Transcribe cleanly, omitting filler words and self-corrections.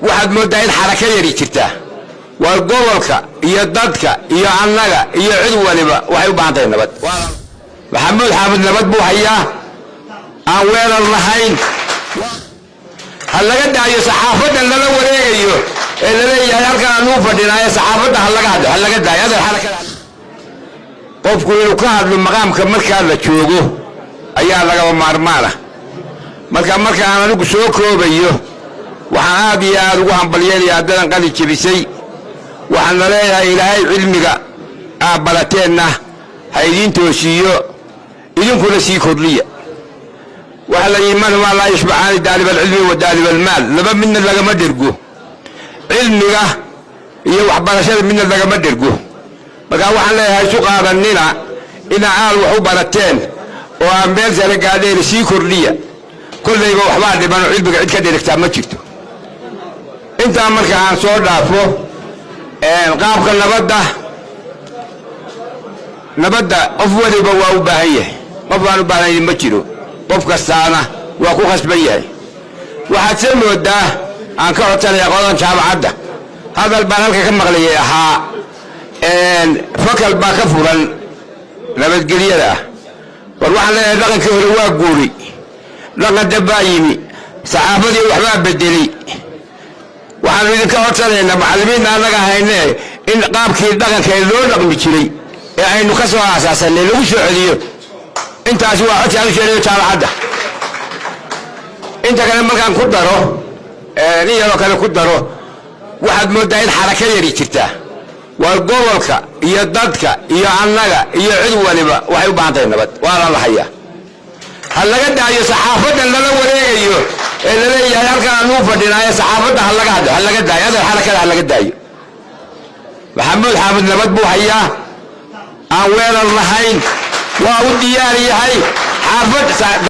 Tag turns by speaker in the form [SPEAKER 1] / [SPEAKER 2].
[SPEAKER 1] Waxaad mooddaa in xarako yari jirtaa. Waa gobolka iyo dadka iyo annaga iyo cid waliba waxay u baahan tahay nabad. Maxamuud Xaamud nabad buu hayaa, aan weerar lahayn. Ha laga daayo saxaafadda lala wareegayo ee laleeyahay halkan aanuu fadhinaayo. Saxaafadda ha laga hadlo, ha laga daayo adeer xarakada. Qofku inuu ka hadlo maqaamka markaa la joogo ayaa lagaba maarmaana. Marka markaan anigu soo koobayo, waxaan aad iyo aad ugu hambalyeynaya ardadan qalin jebisay. Waxaan na leeyahay, Ilaahay cilmiga aad barateenna ha idiin toosiiyo, idinkuna sii kordhiya. Waxaa la yidhi: "Man laa yashbacaani daalib alcilmi wa daalib almaal." Laba midna lagama dhergo, cilmiga iyo waxbarashada midna lagama dhergo. Marka waxaan leeyahay, isu qaadanina ina aad wax u barateen oo aan meel sare gaadheen. Sii kordhiya, kollayba waxbaa dhiman oo cilmiga cid ka dherigtaa ma jirto. Intaa marka aan soo dhaafo, qaabka nabadda, nabadda qof waliba waa u baahan yahay. Qof aan u baahnayn ma jiro, qof kastaana waa ku khasban yahay. Waxaad se moodaa, aan ka codsanaya qodan jaamacadda, hadal baan halka ka maqlayay ahaa fakal baa ka furan nabadgelyada ah. War waxaan leeyahay, dhaqankii hore waa guuray, dhaqan dambaa yimi, saxaafadii waxbaa bedelay. Waxaanu idinka codsanaynaa, macallimiinta annaga haynee, in qaabkii dhaqanka ee loo dhaqmi jiray ee aynu ka soo aasaasanay lagu soo celiyo. Intaasi waa codsi aan u sheegayo jaamacadda. Inta kale markaan ku daro, in yaroo kale ku daro, waxaad mooddaa in xarako yari jirtaa. Waa gobolka iyo dadka iyo annaga iyo cid waliba waxay u baahan tahay nabad, waana la hayaa. Ha laga daayo saxaafadda lala wareegayo ee laleeyahay halkan aanuu fadhinaayo. Saxaafadda ha laga hadlo, ha laga daayo adeer xarakada, ha laga daayo. Maxamuud Xaamud nabad buu hayaa, aan weerar lahayn, waa u diyaar yahay xaafad.